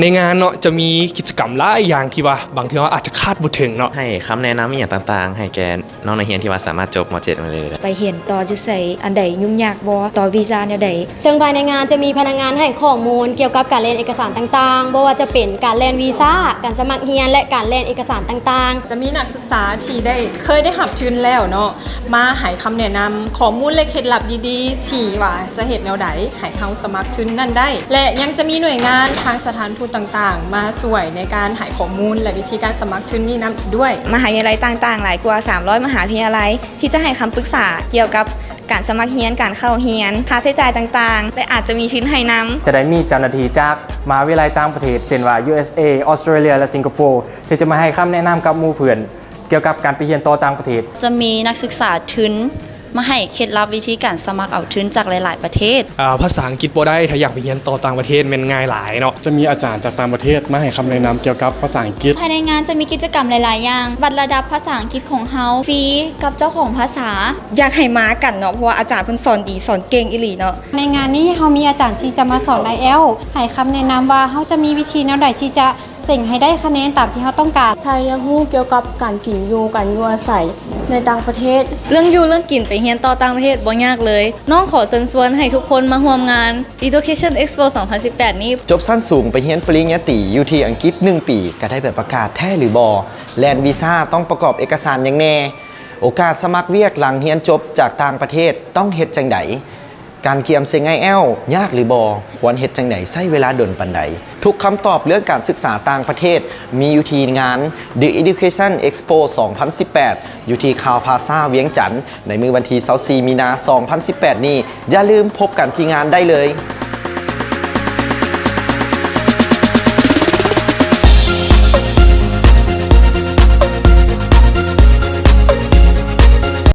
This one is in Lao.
ໃນງານເນາະ ຈະມີກິດຈະກຳຫຼາຍຢ່າງທີ່ວ່າບາງເທື່ອເຮົາອາດຈະຄາດບໍ່ເຖິງເນາະ. ໃຫ້ຄຳແນະນຳອີ່ຫຍັງຕ່າງໆ ໃຫ້ແກ່ນ້ອງນັກຮຽນທີ່ວ່າສາມາດຈົບ ມ.ເຈັດ ມາເລີຍ. ໄປຮຽນຕໍ່ຢູ່ໃສ ອັນໃດຫຍຸ້ງຍາກບໍ່ ຕໍ່ວີຊາແນວໃດ. ເຊິ່ງພາຍໃນງານຈະມີພະນັກງານໃຫ້ຂໍ້ມູນກ່ຽວກັບການແລ່ນເອກະສານຕ່າງໆ ບໍ່ວ່າຈະເປັນການແລ່ນວີຊາ, ການສະໝັກຮຽນ ແລະ ການແລ່ນເອກະສານຕ່າງໆ. ຈະມີນັກສຶກສາທີ່ໄດ້ ເຄີຍໄດ້ຮັບທຶນແລ້ວເນາະ ມາໃຫ້ຄຳແນະນຳ ຂໍ້ມູນ ແລະ ເຄັດລັບດີໆ ທີ່ວ່າຈະເຮັດແນວໃດໃຫ້ເຮົາສະໝັກທຶນນັ້ນໄດ້ ແລະ ຍັງຈະມີໜ່ວຍງານທາງສະຖານທູດຕ່າງໆ ມາຊ່ວຍໃນການໃຫ້ຂໍ້ມູນ ແລະ ວິທີການສະໝັກທຶນນີ້ນຳອີກດ້ວຍ. ມະຫາວິທະຍາໄລຕ່າງໆ ຫຼາຍກວ່າສາມຮ້ອຍມະຫາວິທະຍາໄລ ທີ່ຈະໃຫ້ຄຳປຶກສາກ່ຽວກັບການສະໝັກຮຽນ, ການເຂົ້າຮຽນ, ຄ່າໃຊ້ຈ່າຍຕ່າງໆ ແລະ ອາດຈະມີທຶນໃຫ້ນຳ. ຈະໄດ້ມີເຈົ້າໜ້າທີ່ຈາກມະຫາວິທະຍາໄລຕ່າງປະເທດ ເຊັ່ນວ່າ ຢູເອສເອ, ອອສເຕຣເລຍ ແລະ ສິງກະໂປ ທີ່ຈະມາໃຫ້ຄຳແນະນຳກັບໝູ່ເພື່ອນ ກ່ຽວກັບການໄປຮຽນຕໍ່ຕ່າງປະເທດ. ຈະມີນັກສຶກສາທຶນມາໃຫ້ເຄັດລັບວິທີການສະໝັກເອົາທຶນຈາກຫຼາຍໆປະເທດ. ອາ ພາສາອັງກິດບໍ່ໄດ້ ຖ້າຢາກໄປຮຽນຕໍ່ຕ່າງປະເທດແມ່ນງ່າຍຫຼາຍເນາະ. ຈະມີອາຈານຈາກຕ່າງປະເທດມາໃຫ້ຄຳແນະນຳກ່ຽວກັບພາສາອັງກິດ. ພາຍໃນງານຈະມີກິດຈະກຳຫຼາຍໆຢ່າງ, ວັດລະດັບພາສາອັງກິດຂອງເຮົາ, ຟຣີກັບເຈົ້າຂອງພາສາ. ຢາກໃຫ້ມາກັນເນາະ ເພາະວ່າອາຈານເພິ່ນສອນດີ ສອນເກັ່ງອີ່ຫຼີເນາະ. ໃນງານນີ້ເຮົາມີອາຈານທີ່ຈະມາສອນໄອແອລ ໃຫ້ຄຳແນະນຳວ່າເຮົາຈະມີວິທີແນວໃດທີ່ຈະ ເສັງໃຫ້ໄດ້ຄະແນນຕາມທີ່ເຮົາຕ້ອງການ. ຖ້າຢາກຮູ້ກ່ຽວກັບການກິນຢູ່ ການຢູ່ອາໄສໃນຕ່າງປະເທດ. ເລື່ອງຢູ່ເລື່ອງກິນໄປຮຽນຕໍ່ຕ່າງປະເທດບໍ່ຍາກເລີຍ. ນ້ອງຂໍເຊີນຊວນໃຫ້ທຸກຄົນມາຮ່ວມງານ Education Expo ສອງພັນສິບແປດນີ້. ຈົບຊັ້ນສູງໄປຮຽນປະລິນຍາຕີຢູ່ທີ່ອັງກິດໜຶ່ງປີ ກະໄດ້ໃບປະກາດແທ້ຫຼືບໍ່? ແລ່ນວີຊາຕ້ອງປະກອບເອກະສານຫຍັງແດ່? ໂອກາດສະໝັກວຽກຫຼັງຮຽນຈົບຈາກຕ່າງປະເທດຕ້ອງເຮັດຈັ່ງໃດ? ການກຽມເສັງໄອແອລຍາກຫຼືບໍ່? ຄວນເຮັດຈັ່ງໃດ? ໃຊ້ເວລາດົນປານໃດ? ທຸກຄຳຕອບເລື່ອງການສຶກສາຕ່າງປະເທດມີຢູ່ທີ່ງານ The Education Expo ສອງພັນສິບແປດ ຢູ່ທີ່ Crowne Plaza ວຽງຈັນ ໃນມື້ວັນທີຊາວສີ່ ມີນາ ສອງພັນສິບແປດນີ້. ຢ່າລືມພົບກັນທີ່ງານໄດ້ເລີຍ.